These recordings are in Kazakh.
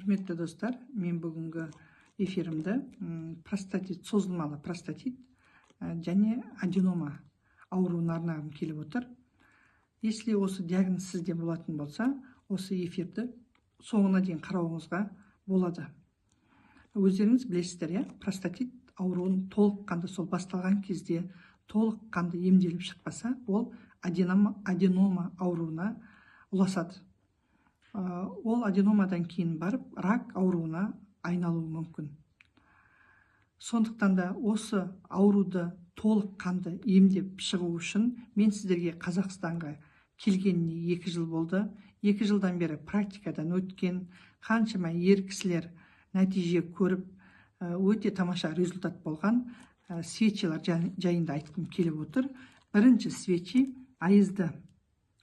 Құрметті достар, мен бүгінгі эфирімді простатит, созылмалы простатит және аденома ауруына арнағым келіп отыр. Если осы диагноз сізде болатын болса, осы эфирді соңына дейін қарауыңызға болады. Өздеріңіз білесіздер, иә, простатит ауруын толыққанды сол басталған кезде толыққанды емделіп шықпаса, ол аденома ауруына ұласады. Ол аденомадан кейін барып рак ауруына айналуы мүмкін. Сондықтан да осы ауруды толыққанды емдеп шығу үшін мен сіздерге Қазақстанға келгеніне 2 жыл болды. 2 жылдан бері практикадан өткен қаншама ер кісілер нәтиже көріп, өте тамаша результат болған свечилар жайында айтқым келіп отыр. Бірінші свечи АСД,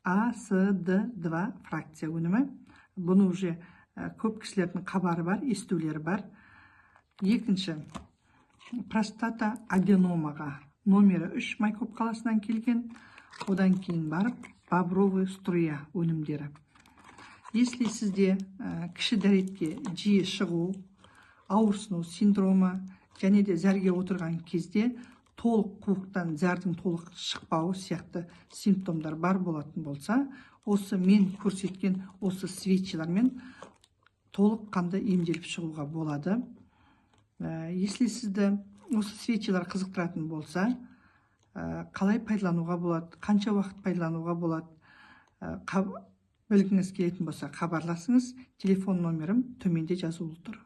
А С Д 2 фракция өнімі. Бұны уже көп кісілердің хабары бар, естулері бар. Екінші простата аденомаға номері 3, Майкоп қаласынан келген. Одан кейін барып бобровый струя өнімдері. Если сізде кіші дәретке жиі шығу, ауырсыну синдромы және де зәрге отырған кезде толық қуықтан зәрдің толық шықпауы сияқты симптомдар бар болатын болса, осы мен көрсеткен осы свечилармен толыққанды емделіп шығуға болады. Если сізді осы свечилар қызықтыратын болса, қалай пайдалануға болады, қанша уақыт пайдалануға болады, білгіңіз келетін болса, хабарласыңыз. Телефон номерім төменде жазулы тұр.